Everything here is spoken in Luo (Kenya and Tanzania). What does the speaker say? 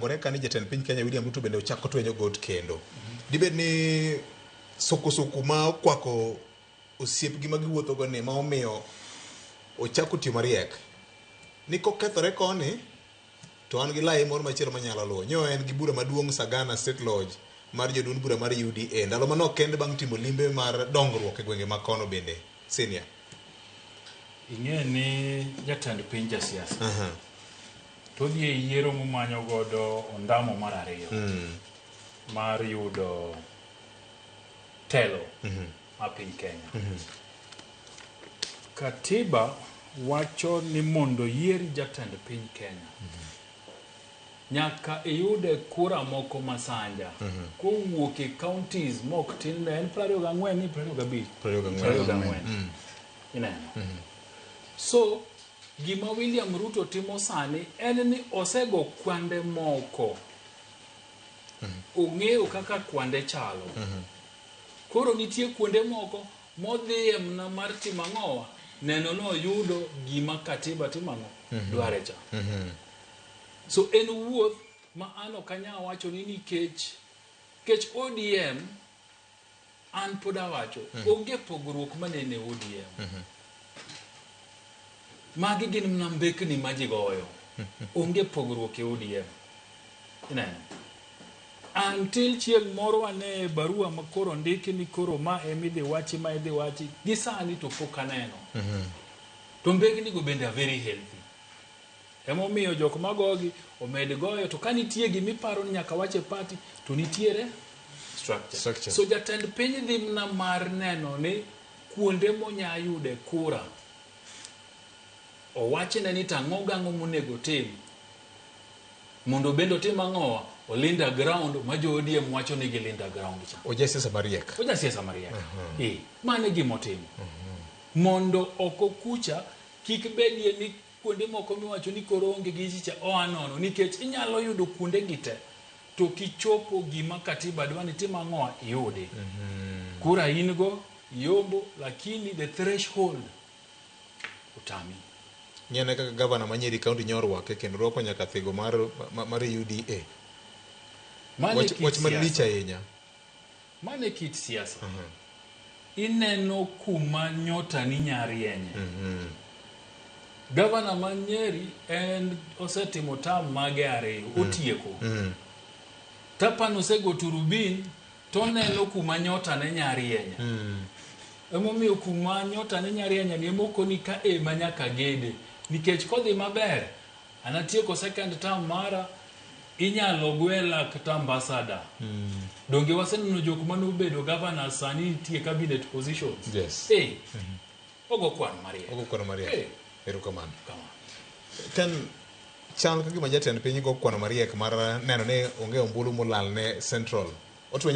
Gore ka ni jatend piny Kenya William Ruto bende ochako twenyo got kendo. Dibed ni sukusuku ma okwako osiepgi ma giwuothogo ni ma omiyo ochako tiyo mariek. Ni kokethore koni to an gi lai moro machielo manyalo luwo. Nyo en gi bura maduong' Sagana State Lodge mar joduond bura mar UDA. Ndalo manok kende bang' timo limbe mar dongruok e gwenge ma kono bende. Senior. Ing'e ni jatend piny jasiasa. To odhi e yiero momanyo godo ondamo mar ariyo mar yudo telo mar piny Kenya. Katiba wacho ni mondo yier jatend piny Kenya, nyaka iyude kura moko masanja kowuok e counties mok tin ne en 24 ni 25? 24. 24. Ineno. So gima William Ruto timo sani en ni osego kwande moko. Ong'eyo kaka kwande chalo. Koro nitie kuonde moko modhiye mna mar timo ang'owa? Neno ni oyudo gima katiba timo ang'o? Dware cha. So en wuoth ma an ok anyal wacho ni nikech nikech ODM an pod awacho onge pogruok manene ODM. Magi gin mana mbekni ma ji goyo. Onge pogruok e ODM. Ineno? Until chieng' moro wane barua ma koro ndiki ni koro ma ema idhi wachi, ma idhi wachi, gi sani to pok aneno. To mbekni go bende are very healthy. Emomiyo jok magogi omed goyo to ka nitie gima iparo ni nyaka wach e party to nitiere structure. Structure. So jatend piny dhi mna mar neno ni kuonde monya yude kura owachne ni tang'o gang'o monego otim mondo bende otim ang'owa olinda ground ma jo ODM wacho ni gilinda ground cha. Oja siasa mariek. Oja siasa mariek. Eh, mano e gima otimo. Mondo oko kucha kik bedie ni kuonde moko miwacho ni koro onge gi chicha oa nono nikech inyalo yudo kuonde gi te to kichopo gima katiba dwa ni tim ang'owa iyudi. Kura in go yombo lakini the threshold otami. Ng'iyane kaka gavana ma Nyeri County nyorwake kendo rwako nyaka thigo mar, mar UDA. Mano e Wach, kit wach malich siasa. ahinya. Mano e kit siasa. Ineno kuma nyota ni nya rienye. Gavana ma Nyeri en osetimo term mage ariyo, otieko. Tapan osego turubin toneno kuma nyota ne nya rienye. Emomiyo kuma nyota ne nya rienye ni emokoni ka ema nyaka gede. Nikech kodhi maber, anatieko second term mara, inyalo gwela kata ambassador. Donge waseneno jok manobedo governors sani nitie cabinet positions. Yes. Eh, ogo kwan mariek. Ogo kwano mariek. Eh. Erokamano. Kama. Ken chal ka gima jatend piny go kwano mariek mar neno ni onge ombulu molal ne Central. Otwenyo